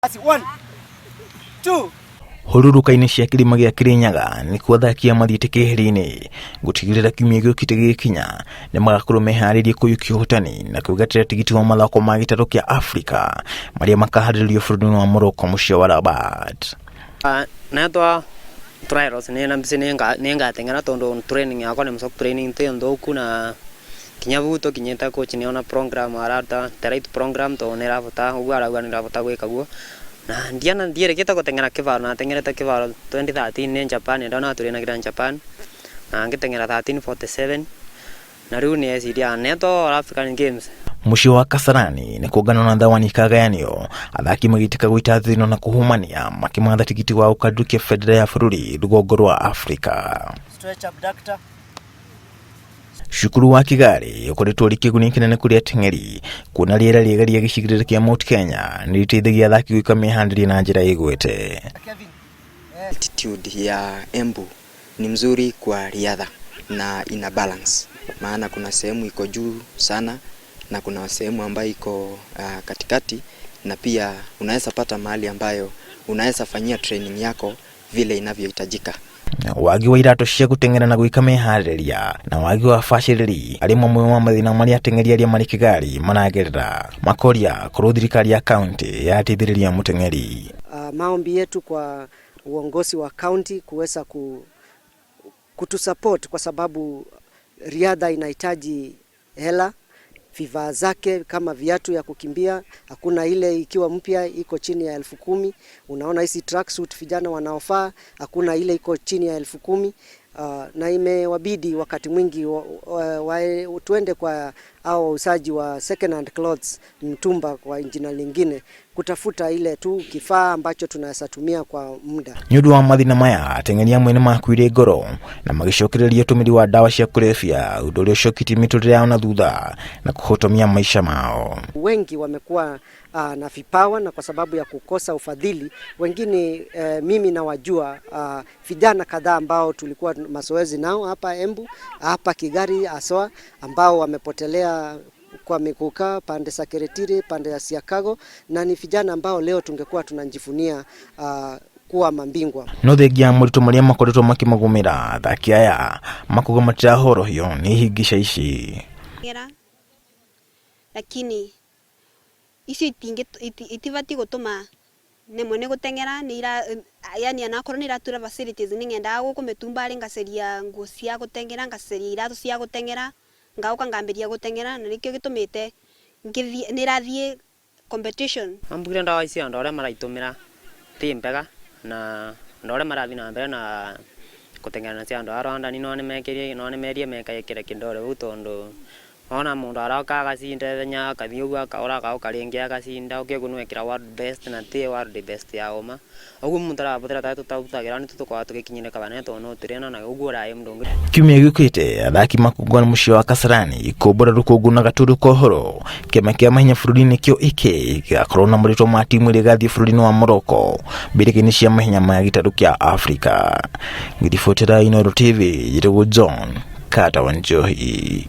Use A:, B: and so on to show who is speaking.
A: Basi, one, two.
B: Hurũrũka-inĩ cia kĩrĩma gĩa Kĩrĩnyaga nĩkuo athaki a mathiĩte keheri-inĩ gũtigĩrĩra kiumia gĩũkĩte gĩgĩkinya nĩmagakorwo meharĩirie kũiyũkia ũhotani na kwĩgatĩra tigiti wa mathako ma gĩtarũ kĩa Afrika marĩa makaharĩrĩrio bũrũri-inĩ wa Morocco mũciĩ wa Rabat.
C: Netwa trials nĩngateng'era tondũ training yakwa nĩ mũcoku training ti nthũku na kinya vau tũkinyĩte coach nĩona program araruta the right program tondũ nĩrabota ũguo arauga nĩrabota gwĩka guo na ndiana ndiĩrĩgĩte gũteng'era kĩbaro nateng'erete kĩbaro 2013 nĩ Japan ĩrĩa natũrĩnagĩra Japan na ngĩteng'era 13:47 na rĩu nĩeciria netwa All African Games.
B: Mũciĩ wa Kasarani nĩ kũnganwo na thawani ikagayanio athaki magĩtĩka gũita thino na kũhumania makĩmatha tigiti wa gũkandukia bendera ya bũrũri rũgongo rwa Afrika.
A: Stretch abductor.
B: Cukuru wa Kigali ũkoretwo ũrĩ kĩguni kĩnene kũrĩ ateng'eri kuona rĩera rĩega rĩa gĩcigĩrĩra kĩa Mount Kenya nĩ rĩteithagia athaki gwĩka meharĩria na njĩra ĩgwete.
A: Kevin.
D: Altitude ya Embu ni mzuri kwa riadha na ina balance, maana kuna sehemu iko juu sana na kuna sehemu ambayo iko katikati, na pia unaweza pata mahali ambayo unaweza fanyia training yako vile inavyohitajika.
B: Wagi wa iratũ cia gũteng'era na gwĩka meharĩrĩria na wagi wa bacĩrĩri arĩ mamwe ma mathĩna marĩa ateng'eri arĩa marĩ Kigali maragerera makoria korwo thirikari ya kaunti yateithĩrĩria mũteng'eri.
E: Maombi yetu kwa uongozi wa kaunti kuweza kutusupport kwa sababu riadha inahitaji hela, vifaa zake kama viatu ya kukimbia, hakuna ile ikiwa mpya iko chini ya 10,000. Unaona hizi tracksuit vijana wanaofaa, hakuna ile iko chini ya 10,000. Na imewabidi wakati mwingi tuende kwa hao wauzaji wa second hand clothes, mtumba kwa jina lingine, kutafuta ile tu kifaa ambacho tunaweza tumia kwa muda.
B: Nĩ ũndũ wa mathĩna maya ateng'eri amwe nĩ makuire ngoro na magĩcokereria ũtũmĩri wa ndawa cia kũrebia ũndũ ũrĩa ũcoketie mĩtũrĩre yao na thutha na kũhotomia maisha mao.
E: Wengi wamekuwa na vipawa na kwa sababu ya kukosa ufadhili wengine, mimi nawajua vijana kadhaa ambao tulikuwa mazoezi nao hapa Embu, hapa Kigari haswa, ambao wamepotelea kwa mikuka pande za Keretiri, pande ya Siakago, na ni vijana ambao leo tungekuwa tunajivunia kuwa mabingwa.
B: No thengia ya moritũ marĩa makoretwo makĩmagũmĩra athaki aya makuga matirahorohio nĩ ihingica ici.
F: Lakini icio itibati gutuma nemwe ni guteng'era ni ira yani anakorwo ni iratura facilities ni ng'endaga guku mitumbari ngaceria nguo cia guteng'era, ngaceria iratu cia guteng'era, ngauka ngambiria guteng'era na nikio gitumite ngithie nirathie competition.
C: Ambugire ndawa ici andu aria maraitumira ti mbega na andu aria marathi na mbere na guteng'era nacio andu a Rwanda ni no nimekirie no nimerie mekekire kidole vau tondu ona mundu aroka agacinda ithenya akathii uguo akaura agauka ringi agacinda ukigua niwekira world best na ti world best ya uma uguo muntu arabuthira ta tutabuthagĩra nĩ tũkoragwo tũgĩkinyĩrĩka banene tondũ no tũrĩ na uguo ũraĩ mũndũ ũngĩ.
B: Kiumia gĩũkĩte athaki makũngũana mũciĩ wa Kasarani kũmbũra rũkũngũ na gatũndũ ka ũhoro kĩama kĩa mahenya bũrũri-inĩ kĩo AK gĩgakorwo na marĩtwa ma timu ĩrĩa ĩgathiĩ bũrũri-inĩ wa Morocco mbĩrĩka-inĩ cia mahenya ma gĩtarũ kĩa Afrika. Ngĩribotera Inooro TV njĩtagwo John Carter Wanjohi.